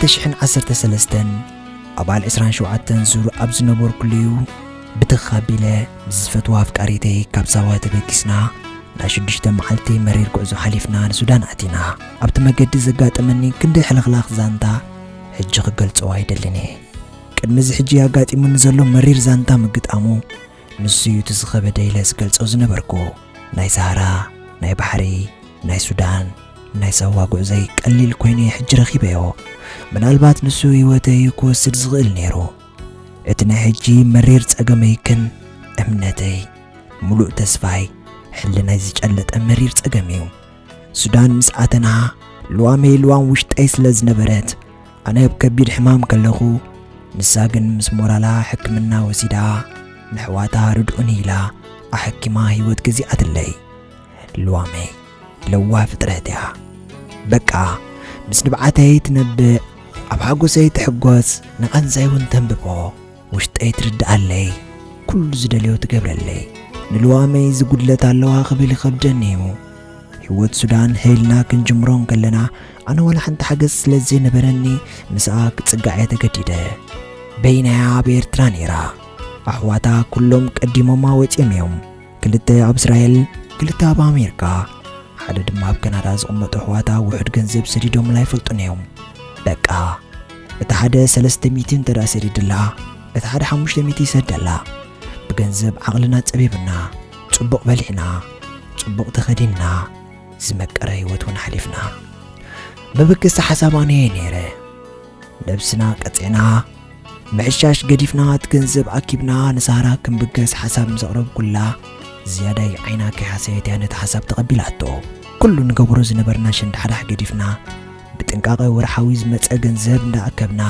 ክልተ ሽሕን ዓሰርተ ሰለስተን ኣባል ዕስራን ሸውዓተን ዙር ኣብ ዝነበርኩሉ'ዩ ብትኽ ኣቢለ ምስ ዝፈትዋ ኣፍቃሪተይ ካብ ሳዋ ተበጊስና ናይ ሽዱሽተ መዓልቲ መሪር ጉዕዞ ሓሊፍና ንሱዳን ኣቲና። ኣብቲ መገዲ ዘጋጠመኒ ክንደይ ሕልኽላኽ ዛንታ ሕጂ ክገልጾ ኣይደልን እየ። ቅድሚ እዚ ሕጂ ኣጋጢሙኒ ዘሎ መሪር ዛንታ ምግጣሙ ንሱ እዩ እቲ ዝኸበደ ኢለ ዝገልጾ ዝነበርኩ። ናይ ሰሃራ፣ ናይ ባሕሪ፣ ናይ ሱዳን፣ ናይ ሳዋ ጉዕዞይ ቀሊል ኮይኑ እየ ሕጂ ረኺበዮ። ምናልባት ንሱ ህይወተይ እዩ ክወስድ ዝኽእል ነይሩ። እቲ ናይ ሕጂ መሪር ጸገመይ ግን እምነተይ፣ ምሉእ ተስፋይ፣ ሕልናይ ዝጨለጠ መሪር ጸገም እዩ። ሱዳን ምስ ኣተና ልዋመይ ልዋም ውሽጠይ ስለ ዝነበረት ኣነ ኣብ ከቢድ ሕማም ከለኹ ንሳ ግን ምስ ሞራላ ሕክምና ወሲዳ ንሕዋታ ርድኡኒ ኢላ ኣሐኪማ ህይወት ገዚኣትለይ። ልዋመይ ለዋህ ፍጥረት እያ። በቃ ምስ ንብዓተይ ትነብዕ፣ ኣብ ሓጎሰይ ትሕጎስ፣ ንቓንዛይ እውን ተንብቦ። ውሽጠይ ትርድኣለይ፣ ኩሉ ዝደልዮ ትገብረለይ። ንልዋመይ ዝጉድለት ኣለዋ ክብል ይኸብደኒ እዩ። ህይወት ሱዳን ሄልና ክንጅምሮ እንከለና ኣነ ዋላ ሓንቲ ሓገዝ ስለ ዘይነበረኒ ምስኣ ክጽጋዕ እየ ተገዲደ። በይናያ ኣብ ኤርትራ ነይራ። ኣሕዋታ ኩሎም ቀዲሞማ ወጺኦም እዮም። ክልተ ኣብ እስራኤል፣ ክልተ ኣብ ኣሜሪካ፣ ሓደ ድማ ኣብ ካናዳ ዝቕመጡ ኣሕዋታ ውሑድ ገንዘብ ሰዲዶምላ ኣይፈልጡን እዮም። በቃ እቲ ሓደ ሰለስተ ሚእቲ እንተ ደኣ ሰዲድላ፣ እቲ ሓደ ሓሙሽተ ሚእቲ ይሰደላ። ብገንዘብ ዓቕልና ጸቢብና፣ ጽቡቕ በሊዕና፣ ጽቡቕ ተኸዲንና፣ ዝመቀረ ህይወት እውን ሓሊፍና። መበገሲ ሓሳብ ኣነ እየ ነይረ። ነብስና ቀጺዕና፣ ምሕሻሽ ገዲፍና፣ እቲ ገንዘብ ኣኪብና ንሳራ ክንብገስ ሓሳብ ምስ ኣቕረብኩላ፣ ዝያዳይ ዓይና ከይሓሰየት እያ ነቲ ሓሳብ ተቐቢላቶ። ኩሉ ንገብሮ ዝነበርና ሸንዳሕዳሕ ገዲፍና፣ ብጥንቃቐ ወርሓዊ ዝመጸ ገንዘብ እንዳኣከብና፣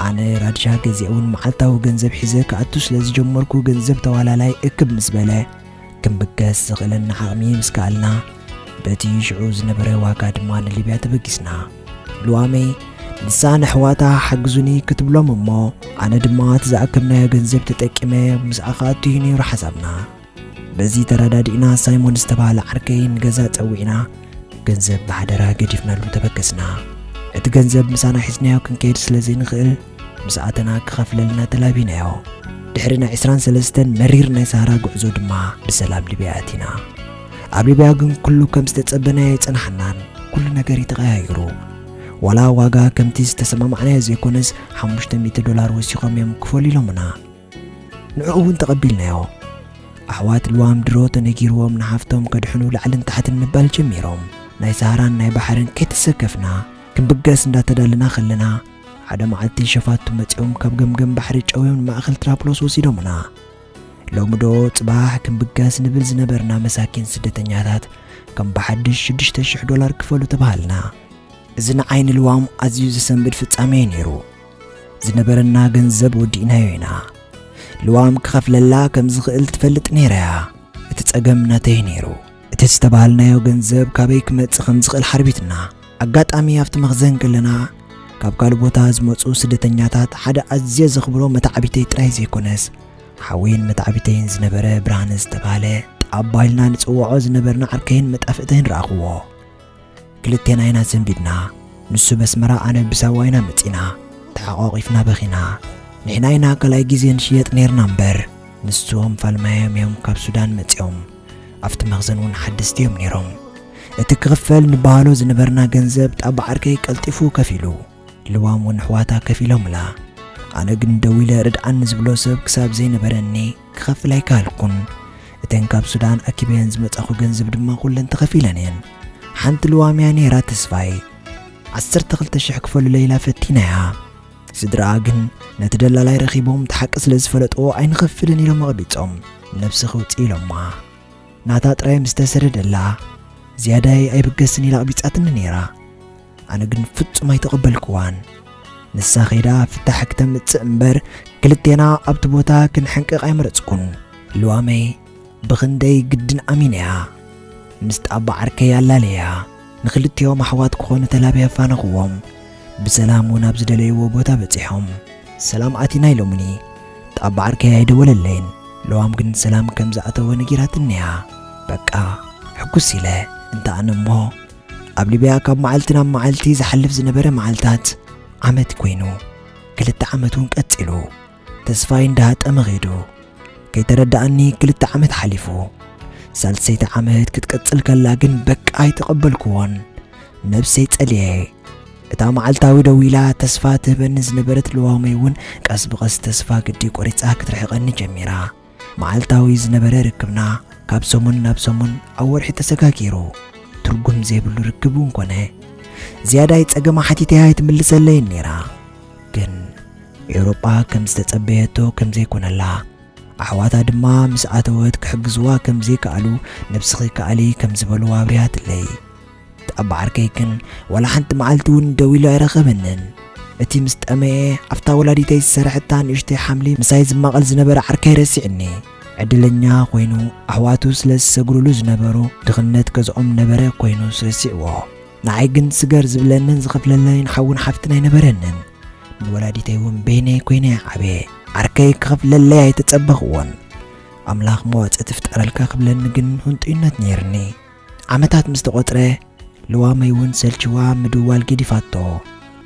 ኣነ ራድሻ ገዚአ እውን መዓልታዊ ገንዘብ ሒዘ ክኣቱ ስለ ዝጀመርኩ፣ ገንዘብ ተዋላላይ እክብ ምስ በለ፣ ክንብገስ ዘኽእለና ዓቕሚ ምስ ከኣልና፣ በቲ ሽዑ ዝነበረ ዋጋ ድማ ንሊብያ ተበጊስና። ልዋመይ ንሳ ንኣሕዋታ ሓግዙኒ ክትብሎም እሞ፣ ኣነ ድማ እቲ ዝኣከብናዮ ገንዘብ ተጠቂመ ምስኣ ክኣቱ እዩ ነይሩ ሓሳብና። በዚ ተረዳዲእና ሳይሞን ዝተባህለ ዓርከይ ንገዛ ጸዊዕና ገንዘብ ብሓደራ ገዲፍናሉ ተበገስና። እቲ ገንዘብ ምሳና ሒዝናዮ ክንከይድ ስለ ዘይንኽእል ምስ ኣተና ክኸፍለልና ተላቢናዮ። ድሕሪ ናይ ዕስራን ሰለስተን መሪር ናይ ሰሃራ ጉዕዞ ድማ ብሰላም ሊብያ ኣቲና። ኣብ ሊብያ ግን ኩሉ ከም ዝተጸበናዮ ኣይጸናሓናን። ኩሉ ነገር እዩ ተቐያይሩ። ዋላ ዋጋ ከምቲ ዝተሰማማዕናዮ ዘይኮነስ ሓሙሽተ ሚእቲ ዶላር ወሲኾም እዮም ክፈሉ ኢሎምና። ንዕኡ እውን ተቐቢልናዮ። ኣሕዋት ልዋም ድሮ ተነጊርዎም ንሓፍቶም ከድሕኑ ላዕልን ታሕትን ምባል ጀሚሮም። ናይ ሰሃራን ናይ ባሕርን ከይተሰከፍና ክንብገስ እንዳተዳለና ከለና ሓደ መዓልቲ ሸፋቱ መጺኦም ካብ ገምገም ባሕሪ ጨውዮም ንማእከል ትራብሎስ ወሲዶምና። ሎሚ ዶ ጽባሕ ክንብገስ ንብል ዝነበርና መሳኪን ስደተኛታት ከም ብሓድሽ ሽዱሽተ ሽሕ ዶላር ክፈሉ ተባሃልና። እዚ ንዓይ ንልዋም ኣዝዩ ዘሰንብድ ፍጻመ እዩ ነይሩ። ዝነበረና ገንዘብ ወዲእናዮ ኢና። ልዋም ክኸፍለላ ከም ዝኽእል ትፈልጥ ነይራ እያ። እቲ ጸገም ናተይ ነይሩ። እቲ ዝተባሃልናዮ ገንዘብ ካበይ ክመጽእ ከም ዝኽእል ሓርቢትና። ኣጋጣሚ ኣብቲ መኽዘን ከለና ካብ ካልእ ቦታ ዝመጹ ስደተኛታት ሓደ ኣዝየ ዘኽብሮ መታዕቢተይ ጥራይ ዘይኮነስ ሓወይን መታዕቢተይን ዝነበረ ብርሃነ ዝተባህለ ጣባ ኢልና ንጽውዖ ዝነበርና ዓርከይን መጣፍእተይን ረኣኽዎ። ክልቴና ኢና ሰንቢድና። ንሱ በስመራ ኣነ ብሳዋ ኢና መጺና። ተሓቋቒፍና በኺና። ንሕና ኢና ካልኣይ ግዜ ንሽየጥ ነይርና እምበር ንሶም ፋልማዮም እዮም ካብ ሱዳን መጺኦም። ኣብቲ መኽዘን እውን ሓደስቲ እዮም ነይሮም። እቲ ክኽፈል ንበሃሎ ዝነበርና ገንዘብ ጣባ ዓርከይ ቀልጢፉ ከፊሉ። ልዋም እውን ኣሕዋታ ከፊሎምላ። ኣነ ግን ደዊለ ርድዓኒ ዝብሎ ሰብ ክሳብ ዘይነበረኒ ክኸፍል ኣይከኣልኩን። እተን ካብ ሱዳን ኣኪበየን ዝመጻኹ ገንዘብ ድማ ኩለን ተኸፊለን እየን። ሓንቲ ልዋም እያ ነይራ ተስፋይ። ዓሰርተ ክልተ ሽሕ ክፈሉለይ ኢላ ፈቲናያ። ስድራኣ ግን ነቲ ደላላይ ረኺቦም እቲ ሓቂ ስለ ዝፈለጥዎ ኣይንኸፍልን ኢሎም ኣቕቢጾም ነብሲ ክውጽእ ኢሎማ። ናታ ጥራይ ምስ ተሰደደላ ዝያዳይ ኣይብገስን ኢላ ኣቕቢጻትኒ ነይራ። ኣነ ግን ፍጹም ኣይተቐበልክዋን። ንሳ ኸይዳ ፍታሕ ክተምጽእ እምበር ክልቴና ኣብቲ ቦታ ክንሕንቅቕ ኣይመረጽኩን። ልዋመይ ብኽንደይ ግድን ኣሚነያ። ምስ ጣባ ዓርከይ ኣላለያ። ንኽልቲኦም ኣሕዋት ክኾኑ ተላብያ ኣፋነኽዎም። ብሰላም እውን ኣብ ዝደለይዎ ቦታ በጺሖም። ሰላም ኣቲና ኢሎምኒ። ጣባ ዓርከይ ኣይደወለለይን። ልዋም ግን ሰላም ከም ዝኣተወ ነጊራትኒያ። በቃ ሕጉስ ኢለ። እንተ ኣነ እሞ ኣብ ሊብያ ካብ መዓልቲ ናብ መዓልቲ ዝሓልፍ ዝነበረ መዓልታት ዓመት ኮይኑ፣ ክልተ ዓመት እውን ቀጺሉ። ተስፋይ እንዳሃጠመ ኸይዱ። ከይተረዳኣኒ ክልተ ዓመት ሓሊፉ። ሳልሰይቲ ዓመት ክትቅጽል ከላ ግን በቃ ኣይተቐበልኩዎን። ነብሰይ ጸልየ። እታ መዓልታዊ ደዊላ ተስፋ ትህበኒ ዝነበረት ልዋመይ እውን ቀስ ብቐስ ተስፋ ግዲ ቆሪጻ ክትርሕቐኒ ጀሚራ። መዓልታዊ ዝነበረ ርክብና ካብ ሰሙን ናብ ሰሙን ኣብ ወርሒ ተሰጋጊሩ። ትርጉም ዘይብሉ ርክብ እውን ኮነ። ዝያዳይ ጸገማ ሓቲተያ ኣይትምልሰለይን ነይራ። ግን ኤውሮጳ ከም ዝተጸበየቶ ከም ዘይኮነላ፣ ኣሕዋታ ድማ ምስ ኣተወት ክሕግዝዋ ከም ዘይከኣሉ፣ ነብስኺ ከኣሊ ከም ዝበልዋ ኣብሪሃትለይ። እታ ዓርከይ ግን ዋላ ሓንቲ መዓልቲ እውን ደዊሉ ኣይረኸበንን። እቲ ምስ ጠመየ ኣብታ ወላዲተይ ዝሰርሐታ ንእሽተይ ሓምሊ ምሳይ ዝማቐል ዝነበረ ዓርከይ ረሲዕኒ። ዕድለኛ ኮይኑ ኣሕዋቱ ስለ ዝሰግሩሉ ዝነበሩ ድኽነት ገዝኦም ነበረ ኮይኑ ረሲዕዎ። ንዓይ ግን ስገር ዝብለንን ዝኸፍለለይን ሓውን ሓፍትን ኣይነበረንን። ንወላዲተይ እውን በይነይ ኮይነ ዓብየ። ዓርከይ ክኸፍለለይ ኣይተጸበኽዎን። ኣምላኽ መዋጽእ ትፍጠረልካ ክብለኒ ግን ህንጡይነት ነይርኒ። ዓመታት ምስ ተቖጽረ፣ ልዋመይ እውን ሰልችዋ ምድዋል ገዲፋቶ።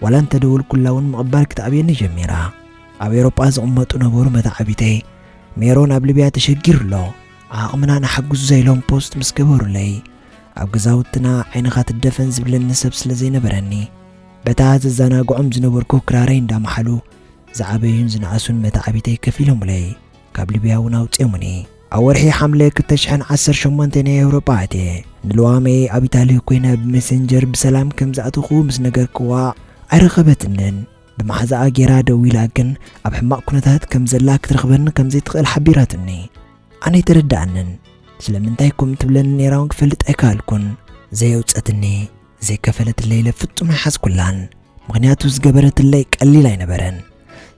ዋላ እንተደወልኩላ እውን ምቕባል ክትኣብየኒ ጀሚራ። ኣብ ኤውሮጳ ዝቕመጡ ነበሩ መተዓቢተይ፣ "ሜሮን ኣብ ሊብያ ተሸጊሩ ኣሎ፣ ዓቕምና ንሓግዙ" ኢሎም ፖስት ምስ ገበሩለይ፣ ኣብ ገዛውትና ዓይንኻ ትደፈን ዝብለኒ ሰብ ስለ ዘይነበረኒ፣ በታ ዘዘናግዖም ዝነበርኩ ክራረይ እንዳመሓሉ፣ ዝዓበዩን ዝነኣሱን መተዓቢተይ ከፊሎምለይ። ካብ ሊብያ እውን ኣውፅኦምኒ። ኣብ ወርሒ ሓምለ ክልተ ሽሕን ዓሰርተ ሸሞንተ ናይ ኤውሮጳ ኣትየ። ንልዋመይ ኣብ ኢታሊ ኮይነ ብሜሴንጀር ብሰላም ከም ዝኣተኹ ምስ ነገርክዋ፣ ኣይረኸበትንን። ብመሓዛኣ ጌራ ደዊላ ግን ኣብ ሕማቕ ኩነታት ከም ዘላ ክትረኽበኒ ከም ዘይትኽእል ሓቢራትኒ። ኣነ ኣይተረድኣንን። ስለምንታይ ከምኡ ትብለኒ ነይራ እውን ክፈልጥ ኣይከኣልኩን። ዘየውፀትኒ፣ ዘይከፈለትለይ ኢለ ፍጹም ኣይሓዝኩላን። ምኽንያቱ ዝገበረትለይ ቀሊል ኣይነበረን።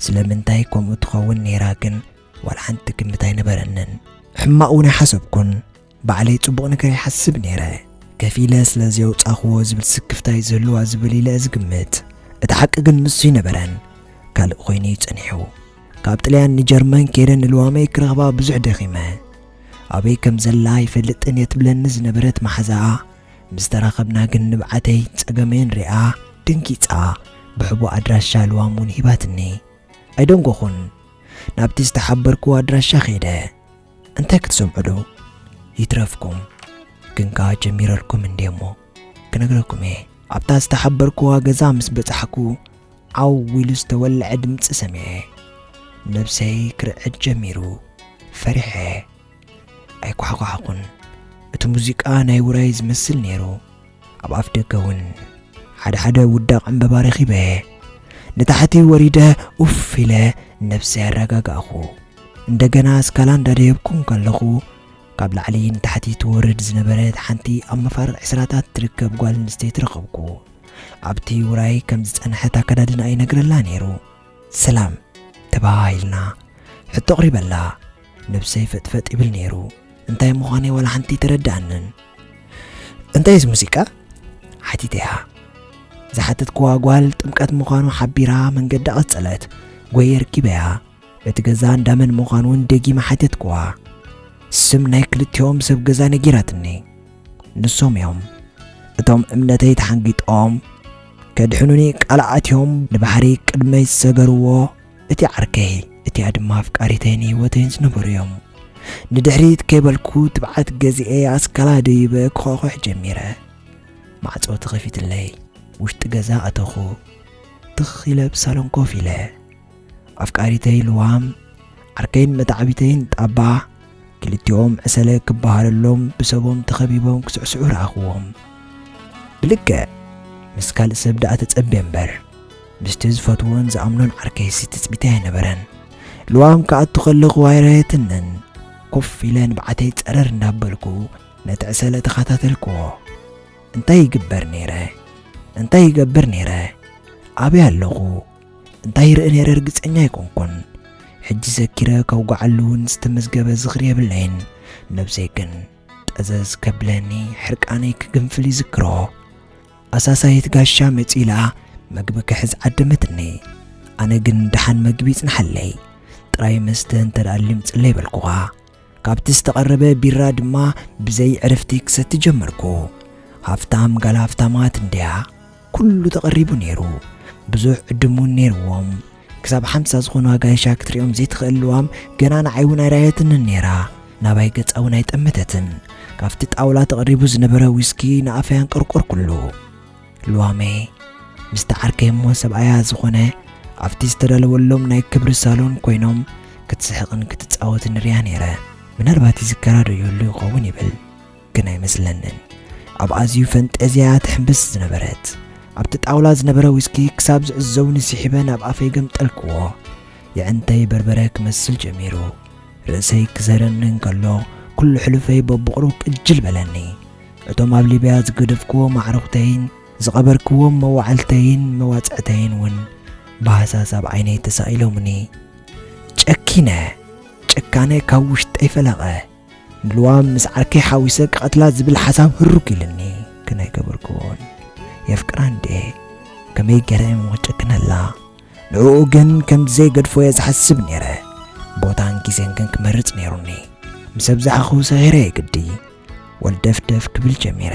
ስለምንታይ ከምኡ ትኸውን ነይራ ግን ዋላ ሓንቲ ግምት ኣይነበረንን። ሕማቕ እውን ኣይሓሰብኩን። ባዕለይ ጽቡቕ ነገር ይሓስብ ነይረ። ከፊለ ስለ ዘየውጻኽዎ ዝብል ስክፍታይ ዝህልዋ ዝብል ኢለ ዝግምት። እቲ ሓቂ ግን ንሱ ኣይነበረን። ካልእ ኮይኑ እዩ ጸኒሑ። ካብ ጥልያን ንጀርመን ከይደ ንልዋመይ ክረኽባ ብዙሕ ደኺመ። ኣበይ ከም ዘላ ኣይፈልጥን እየ ትብለኒ ዝነበረት መሓዛኣ፣ ምስ ተራኸብና ግን ንብዓተይ ጸገመይን ሪኣ ደንጊጻ ብሕቡእ ኣድራሻ ልዋም እውን ሂባትኒ። ኣይደንጎኹን። ናብቲ ዝተሓበርክዎ ኣድራሻ ከይደ። እንታይ ክትሰምዑ ዶ? ይትረፍኩም። ግን ከኣ ጀሚረልኩም እንድየ እሞ ክነግረኩም እየ። ኣብታ ዝተሓበርክዋ ገዛ ምስ በጻሕኩ፣ ዓው ኢሉ ዝተወልዐ ድምጺ ሰሚዐ። ነብሰይ ክርዕድ ጀሚሩ። ፈሪሐ። ኣይኳሓኳሓኹን። እቲ ሙዚቃ ናይ ውራይ ዝመስል ነይሩ። ኣብ ኣፍ ደገ እውን ሓደ ሓደ ውዳቕ ዕምበባ ረኺበ። ንታሕቲ ወሪደ ኡፍ ኢለ ነብሰይ ኣረጋጋእኹ። እንደገና እስካላ እንዳደየብኩ እንከለኹ፣ ካብ ላዕሊ ንታሕቲ ትወርድ ዝነበረት ሓንቲ ኣብ መፋርቕ ዕስራታት ትርከብ ጓል ኣንስተይቲ ረኸብኩ። ኣብቲ ውራይ ከም ዝጸንሐት ኣከዳድናኣ ይነግረላ ነይሩ። "ሰላም" ተባሃሂልና። ሕቶ ኣቕሪበላ። ነብሰይ ፈጥፈጥ ይብል ነይሩ። እንታይ ምዃነይ ዋላ ሓንቲ ኣይተረድኣንን። "እንታይ እዚ ሙዚቃ?" ሓቲተያ። ዝሓተትክዋ ጓል ጥምቀት ምዃኑ ሓቢራ መንገዳ ቀጸለት። ጎየ ርኪበያ። እቲ ገዛ እንዳመን ምዃኑ እውን ደጊመ ሓተትክዋ። ስም ናይ ክልቲኦም ሰብ ገዛ ነጊራትኒ። ንሶም እዮም እቶም እምነተይ ተሓንጊጦም ከድሕኑኒ ቃል ኣትዮም ንባሕሪ ቅድመይ ዝሰገርዎ። እቲ ዓርከይ፣ እቲኣ ድማ ኣፍቃሪተይን ህይወተይን ዝነበሩ እዮም። ንድሕሪት ከይበልኩ ትብዓት ገዚኤ ኣስካላ ደይበ ክዃዃሕ ጀሚረ። ማዕጾ ተኸፊትለይ፣ ውሽጢ ገዛ ኣተኹ። ትኽ ኢለ ብሳሎን ኮፍ ኢለ። ኣፍቃሪተይ ልዋም፣ ዓርከይን መታዕቢተይን ጣባ፣ ክልቲኦም ዕሰለ ክበሃለሎም ብሰቦም ተኸቢቦም ክስዕስዑ ረኣኽዎም። ብልክዕ ምስ ካልእ ሰብ ደኣ ተጸብየ እምበር፣ ምስቲ ዝፈትዎን ዝኣምኖን ዓርከይሲ ትጽቢተይ ኣይነበረን። ልዋም ክኣቱ ከለኹ ኣይረኣየትንን። ኮፍ ኢለ ንብዓተይ ጸረር እንዳበልኩ ነቲ ዕሰለ ተኸታተልክዎ። እንታይ ይግበር ነይረ? እንታይ ይገብር ነይረ? ኣበይ ኣለኹ? እንታይ ይርኢ ነይረ ርግጸኛ ኣይኮንኩን። ሕጂ ዘኪረ ከውግዓሉ እውን ዝተመዝገበ ዝኽሪ የብለይን። ነብሰይ ግን ጠዘዝ ከብለኒ ሕርቃነይ ክግንፍል ይዝክሮ። ኣሳሳይት ጋሻ መጺኡ ኢላ መግቢ ክሕዝ ዓደመትኒ። ኣነ ግን ደሓን መግቢ ይጽንሓለይ። ጥራይ መስተ እንተ ደኣ ልምጽለይ በልኩኻ። ካብቲ ዝተቐረበ ቢራ ድማ ብዘይ ዕረፍቲ ክሰቲ ጀመርኩ። ሃፍታም ጋል ሃፍታማት እንድያ። ኩሉ ተቐሪቡ ነይሩ። ብዙሕ ዕድም እውን ነይርዎም። ክሳብ ሓምሳ ዝኾኑ ኣጋይሻ ክትሪኦም ዘይትኽእል ልዋም ገና ንዓይ እውን ኣይረኣየትንን ነይራ። ናባይ ገጻ እውን ኣይጠመተትን። ካብቲ ጣውላ ተቐሪቡ ዝነበረ ዊስኪ ንኣፈይ ኣንቀርቆርኩሉ። ልዋመይ ምስቲ ዓርከይ እሞ ሰብኣያ ዝኾነ ኣብቲ ዝተዳለወሎም ናይ ክብሪ ሳሎን ኮይኖም ክትስሕቕን ክትጻወትን ርእያ ነይረ። ምናልባት ይዝከራ ዶ ይህሉ ይኸውን ይብል፣ ግን ኣይመስለንን። ኣብ ኣዝዩ ፈንጠዝያ ትሕምብስ ዝነበረት ኣብቲ ጣውላ ዝነበረ ዊስኪ ክሳብ ዝዕዘውኒ ስሒበ ናብ ኣፈይ ገምጠልክዎ። የዕንተይ በርበረ ክመስል ጀሚሩ። ርእሰይ ክዘረኒ እንከሎ ኩሉ ሕሉፈይ በብቑሩብ ቅጅል በለኒ። እቶም ኣብ ሊብያ ዝገደፍክዎም ኣዕሩኽተይን ዝቐበርክዎም መዋዕልተይን መዋጽዕተይን እውን ብሃሳስ ኣብ ዓይነይ ተሳኢሎምኒ። ጨኪነ፣ ጭካነ ካብ ውሽጠይ ፈለቐ። ንልዋም ምስ ዓርከይ ሓዊሰ ክቐትላ ዝብል ሓሳብ ህሩግ ኢልኒ። ግን ኣይገበርክዎን። የፍቅራ እንዴ? ከመይ ገይረ እየ ምኽጨክነላ? ንዕኡ ግን ከም ዘይገድፎ እየ ዝሓስብ ነይረ። ቦታን ግዜን ግን ክመርጽ ነይሩኒ። ምስ ኣብዝሓኹ ሰኺረ እየ ግዲ። ወልደፍደፍ ክብል ጀሚረ።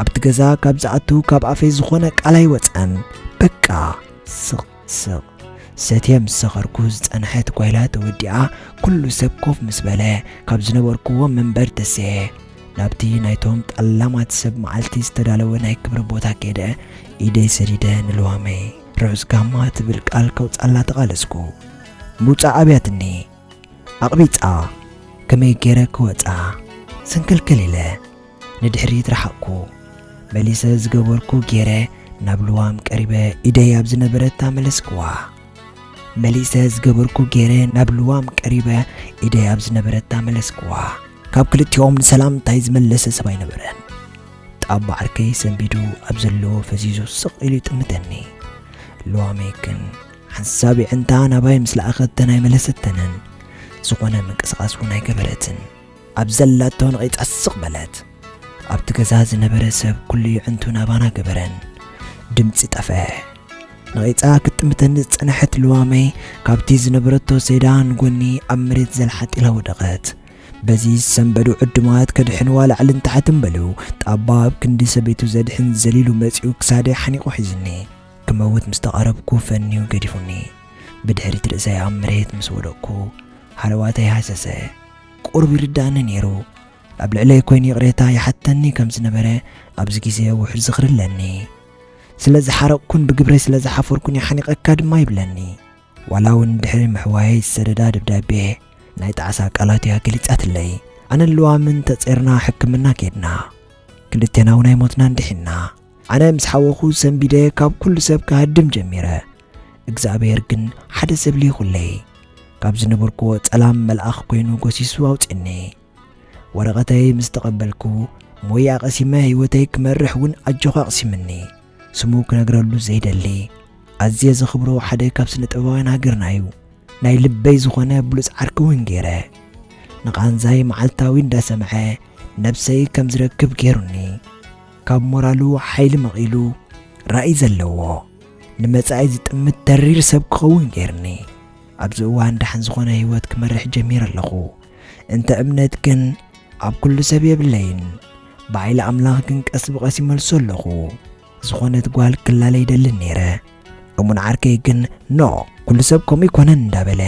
ኣብቲ ገዛ ካብ ዝኣቱ ካብ ኣፈይ ዝኾነ ቃል ኣይወጸን። በቃ ስቕ ስቕ። ሰትየ ምስ ሰኸርኩ ዝጸንሐት ጓይላ ተወዲኣ ኩሉ ሰብ ኮፍ ምስ በለ ካብ ዝነበርክዎ መንበር ተሰየ ናብቲ ናይቶም ጠላማት ሰብ መዓልቲ ዝተዳለወ ናይ ክብሪ ቦታ ከይደ ኢደይ ሰዲደ ንልዋመይ ርሑስ ጋማ ትብል ቃል ከውጻላ ተቓለስኩ። ምውጻእ ኣብያትኒ። ኣቕቢጻ ከመይ ገይረ ክወጻ ሰንከልከል ኢለ ንድሕሪት ረሓቕኩ። መሊሰ ዝገበርኩ ገይረ ናብ ልዋም ቀሪበ ኢደይ ኣብ ዝነበረታ መለስክዋ። መሊሰ ዝገበርኩ ገይረ ናብ ልዋም ቀሪበ ኢደይ ኣብ ዝነበረታ መለስክዋ። ካብ ክልቲኦም ንሰላምታይ ዝመለሰ ሰብ ኣይነበረን። ጣባ ዓርከይ ሰንቢዱ ኣብ ዘለዎ ፈዚዙ ስቕ ኢሉ ይጥምተኒ። ልዋመይ ግን ሓንሳብ የዕንታ ናባይ ምስ ለኣኸተን ኣይመለሰተንን። ዝኾነ ምንቅስቓስ እውን ኣይገበረትን። ኣብ ዘላቶ ነቒጻ ስቕ በለት። ኣብቲ ገዛ ዝነበረ ሰብ ኩሉ የዕንቱ ናባና ገበረን። ድምጺ ጠፍአ። ነቒጻ ክትጥምተኒ ዝጸንሐት ልዋመይ ካብቲ ዝነበረቶ ሰይዳ ንጎኒ ኣብ መሬት ዘልሓጢላ ወደቐት። በዚ ዝሰንበዱ ዕዱማት ከድሕንዋ ላዕልን ታሕትን በሉ። ጣባ ኣብ ክንዲ ሰበይቱ ዘድሕን ዘሊሉ መጺኡ ክሳደይ ሓኒቑ ሒዝኒ። ክመውት ምስ ተቓረብኩ ፈንዩ ገዲፉኒ። ብድሕሪት ርእሰይ ኣብ መሬት ምስ ወደቕኩ ሃለዋተይ ሃሰሰ። ቁሩብ ይርድኣኒ ነይሩ። ኣብ ልዕለይ ኮይኑ ይቕሬታ ይሓተኒ ከም ዝነበረ ኣብዚ ግዜ ውሑድ ዝኽሪ ኣለኒ። ስለ ዝሓረቕኩን ብግብረይ ስለ ዝሓፈርኩን ይሓኒቐካ ድማ ይብለኒ። ዋላ እውን ድሕሪ ምሕዋየይ ዝሰደዳ ደብዳቤ ናይ ጣዕሳ ቃላት እያ ገሊጻትለይ። ኣነን ልዋምን ተጼርና ሕክምና ከድና። ክልቴና እውን ኣይሞትናን ድሒንና። ኣነ ምስ ሓወኹ ሰንቢደ ካብ ኩሉ ሰብ ክሃድም ጀሚረ። እግዚኣብሔር ግን ሓደ ሰብ ልኢኹለይ። ካብ ዝነበርክዎ ጸላም መልኣኽ ኮይኑ ጎሲሱ ኣውጺእኒ። ወረቐተይ ምስ ተቐበልኩ ሞያ ቀሲመ ህይወተይ ክመርሕ እውን ኣጆኻ ኣቕሲምኒ። ስሙ ክነግረሉ ዘይደሊ ኣዝየ ዘኽብሮ ሓደ ካብ ስነ ጥበባውያን ሃገርና እዩ። ናይ ልበይ ዝኾነ ብሉጽ ዓርኪ እውን ገይረ። ንቓንዛይ መዓልታዊ እንዳሰምዐ ነብሰይ ከም ዝረክብ ገይሩኒ። ካብ ሞራሉ ሓይሊ መቒሉ ራእይ ዘለዎ ንመጻኢ ዝጥምት ተሪር ሰብ ክኸውን ገይርኒ። ኣብዚ እዋን ደሓን ዝኾነ ህይወት ክመርሕ ጀሚረ ኣለኹ። እንተ እምነት ግን ኣብ ኩሉ ሰብ የብለይን። ብሓይሊ ኣምላኽ ግን ቀስ ብቐስ ይመልሶ ኣለኹ። ዝኾነት ጓል ክላለ ይደልን ነይረ። እሙን ዓርከይ ግን ኖ፣ ኩሉ ሰብ ከምኡ ይኮነን እንዳበለ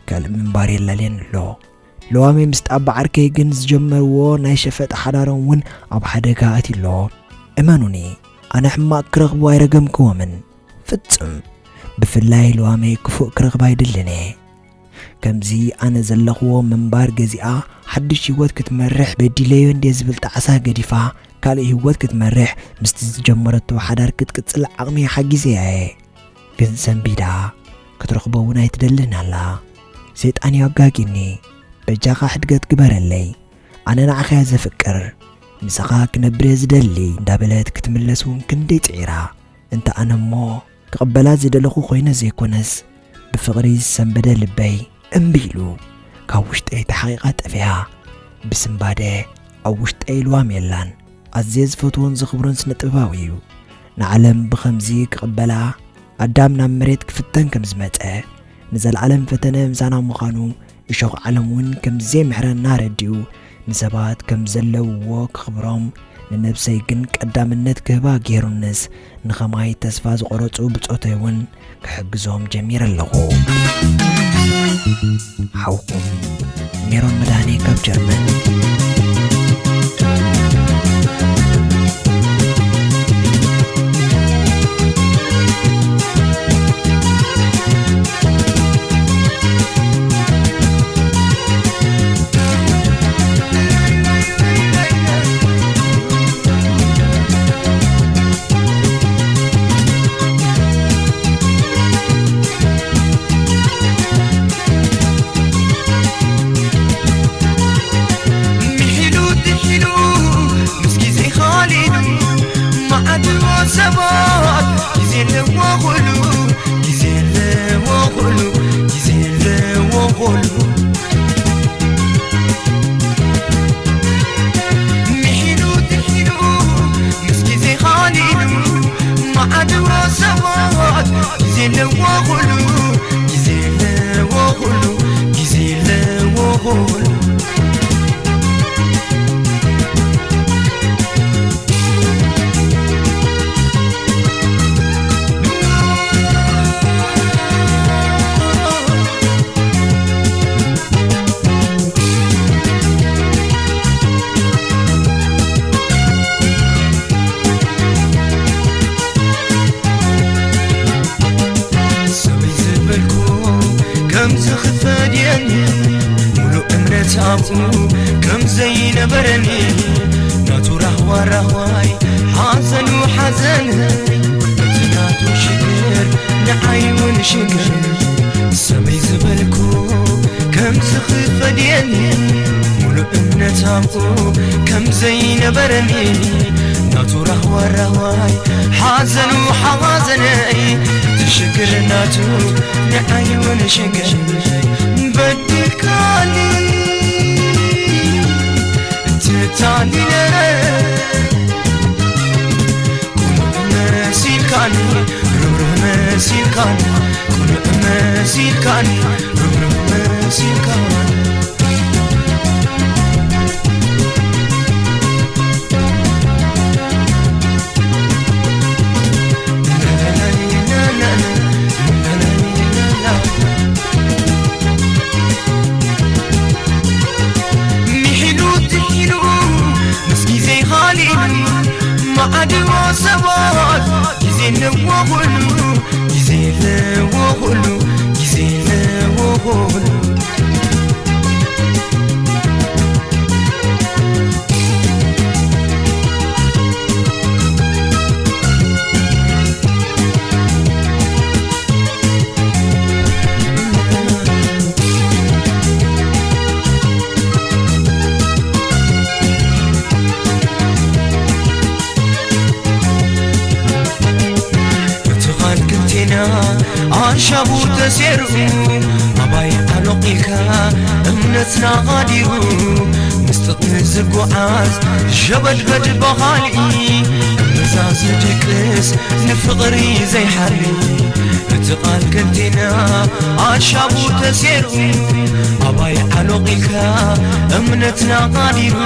ካልእ ምንባር የላልየን ኣሎ። ለዋሚ ምስ ጣባ ዓርከይ ግን ዝጀመርዎ ናይ ሸፈጥ ሓዳሮም እውን ኣብ ሓደጋ ኣትዩ ኣሎ። እመኑኒ፣ ኣነ ሕማቕ ክረኽቡ ኣይረገምክዎምን። ፍጹም። ብፍላይ ለዋመይ ክፉእ ክረኽባ ኣይደልን እየ። ከምዚ ኣነ ዘለኽዎ ምንባር ገዚኣ ሓድሽ ህይወት ክትመርሕ በዲለዮ እንድየ ዝብል ጣዕሳ ገዲፋ ካልእ ህይወት ክትመርሕ ምስቲ ዝጀመረቶ ሓዳር ክትቅጽል ዓቕሚ ሓጊዘያ እየ። ግን ሰንቢዳ ክትረኽቦ እውን ኣይትደልን ኣላ። ሰይጣን እዩ ኣጋጊኒ። በጃኻ ሕድገት ግበረለይ። ኣነ ንዓኻ እየ ዘፍቅር። ምሳኻ ክነብር እየ ዝደሊ እንዳበለት ክትምለስ እውን ክንደይ ጽዒራ። እንተ ኣነ እሞ ክቕበላ ዝደለኹ ኮይነ ዘይኮነስ ብፍቕሪ ዝሰንበደ ልበይ እምቢ ኢሉ ካብ ውሽጠይ ተሓቒቓ ጠፊኣ። ብስንባደ ኣብ ውሽጠይ ልዋም የላን። ኣዝየ ዝፈትዎን ዘኽብሮን ስነ ጥበባዊ እዩ። ንዓለም ብኸምዚ ክቕበላ ኣዳም ናብ መሬት ክፍተን ከም ዝመጸ ንዘለዓለም ፈተነ ምሳና ምዃኑ እሾኽ ዓለም እውን ከም ዘይምሕረና ረዲኡ ንሰባት ከም ዘለውዎ ክኽብሮም ንነብሰይ ግን ቀዳምነት ክህባ ገይሩንስ፣ ንኸማይ ተስፋ ዝቖረጹ ብጾተይ እውን ክሕግዞም ጀሚረ ኣለኹ። ሓውኩም ሜሮን መድሃኔ ካብ ጀርመን። ምሒሉ ድሒሉ ምስ ግዜ ኻሊዱ፣ መዓት ሰባት ግዜ ኣለዎ ኹሉ፣ ግዜ ኣለዎ ኹሉ፣ ግዜ ኣለዎ ኹሉ። ምሒሉ ድሒሉ ምስ ግዜ ኻሊዱ፣ መዓት ሰባት ግዜ ኣለዎ ኹሉ፣ ግዜ ኣለዎ ኹሉ፣ ግዜ ኣለዎ ኹሉ። ሰበይ ዝበልኩ ከም ዝኽፈድየኒ ሙሉእ እምነት ኣብኡ ከም ዘይነበረኒ፣ ናቱ ራህዋ ራህዋይ፣ ሓዘኑ ሓዘን፣ እቲ ናቱ ሽግር ንዓይ እውን ሽግር። ሰበይ ዝበልኩ ከም ዝኽፈድየኒ ሙሉእ እምነት ኣብኡ ከም ዘይነበረኒ፣ ናቱ ራህዋ ራህዋይ፣ ሓዘኑ ሓዘነይ፣ እቲ ሽግር ናቱ ንዓይ እውን ሽግር። በዲልካኒ፣ ተታሊለ፣ ኩሉ መሲልካኒ፣ ርህሩህ መሲልካኒ፣ ኩሉ መሲልካኒ፣ ርህሩህ መሲልካኒ። ምሒሉ ድሒሉ ምስ ግዜ ኻሊዱ፣ መዓድዎ ሰባት ግዜ ኣለዎ ኹሉ፣ ግዜ ኣለዎ ኹሉ፣ ግዜ ኣለዎ ኹሉ። እቲ ቓል ክልቴና ኣሻቡ ተሴሩ፣ ኣባይ ዓሎቕ ኢልካ እምነትና ቓዲሩ፣ ምስ ጥቕሚ ዝጓዓዝ ሸበድበድ በኻሊ፣ እምብዛ ዝድቅስ ንፍቕሪ ዘይሓሊ። እቲ ቓል ክልቴና ኣሻቡ ተሴሩ፣ ኣባይ ዓሎቕ ኢልካ እምነትና ቓዲሩ፣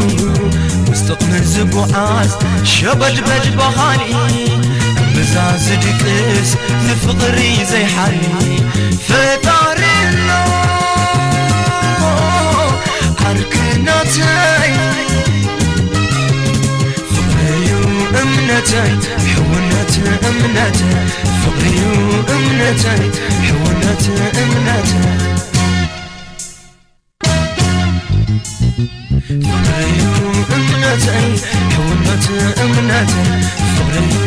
ምስ ጥቕሚ ዝጓዓዝ ሸበድበድ በኻሊ፣ እምብዛ ዝድቅስ ንፍቕሪ ዘይሓሊ። ፈጣሪ ኣሎ ዓርኪ ናተይ፣ ፍቕሪ'ዩ እምነተይ፣ ሕውነት እምነተይ፣ ፍቕሪ'ዩ እምነተይ፣ ሕውነት እምነተይ። ፍቕሪ'ዩ እምነተይ፣ ሕውነት እምነተይ፣ ፍቕሪ'ዩ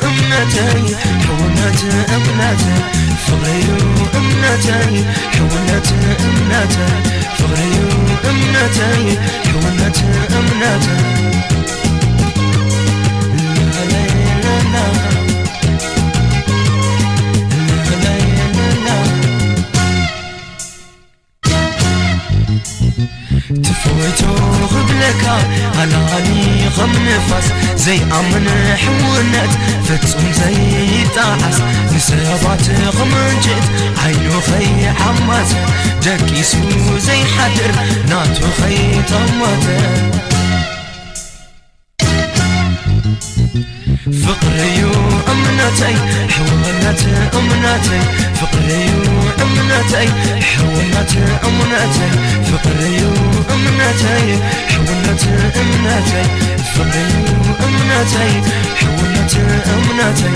እምነተይ፣ ሕውነት እምነተይ፣ ፍቕሪ'ዩ እምነተይ፣ ሕውነት እምነተይ፣ ፍቕሪ'ዩ እምነተይ፣ ሕውነት እምነተይ። ትፈወይቶ ክብለካ ሃላሃሊ ከም ንፋስ፣ ዘይኣምን ሕውነት ፍጹም ዘይጠዓስ፣ ንሰባት ክምንጭት ዓይኑ ከይዓመተ፣ ደቂሱ ዘይሓድር ናቱ ከይጠመተ። ፍቕርዩ እምነተይ፣ ሕውነት እምነተይ፣ ፍቕርዩ እምነተይ፣ ሕውነት እምነተይ፣ ፍቕርዩ እምነተይ፣ ሕውነት እምነተይ፣ ፍቕርዩ እምነተይ፣ ሕውነት እምነተይ፣